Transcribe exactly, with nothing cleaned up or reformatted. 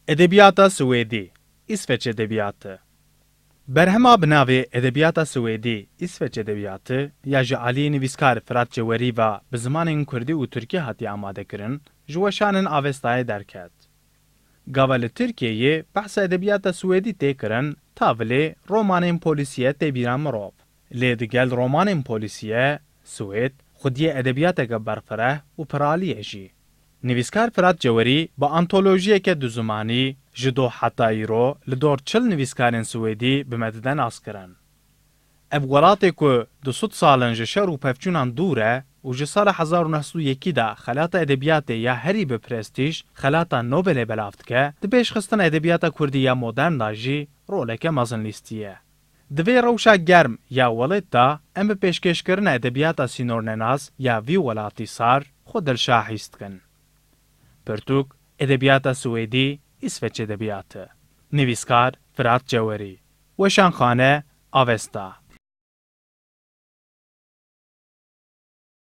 Edebiyata Swêdî, Îsveç Edebiyatı. Berhema bi navê Edebiyata Swêdî, Îsveç Edebiyatı ya ji aliyê nivîskar Firat Cewerî ve bi zimanên kurdî û tirkî hatiye amadekirin, ji weşanên Avestayê derket. Gava li Tirkiyeyê behsa edebiyata Swêdî tê kirin, tavilê romanên polîsiye tê bîra mirov. Lê digel romanên polîsiye, Swêd xwediyê edebiyateke berfireh û piralî ye jî. Nivîskar Firat Cewerî bi antolojiyeke duzimanî ji doh heta îro li dor çil nivîskarên Swêdî bi me dide naskirin. Ev welatê ku du sed sal in ji şer û pevçûnan dûr e û ji sala hezar û neh sed û yekî de xelata edebiyatê ya herî bi prestîj, xelata Nobelê belav dike, di pêşxistina edebiyata kurdî ya modern de jî roleke mezin lîstiye. Di vê rewşa germ ya welêt de em bi pêşkêşkirina edebiyata sînornenas ya vî welatî sar xwe dilşa hîs dikin. Pirtûk, Edebiyata Swêdî, Îsveç Edebiyatı. Nivîskar, Firat Cewerî. Weşanxane, Avesta.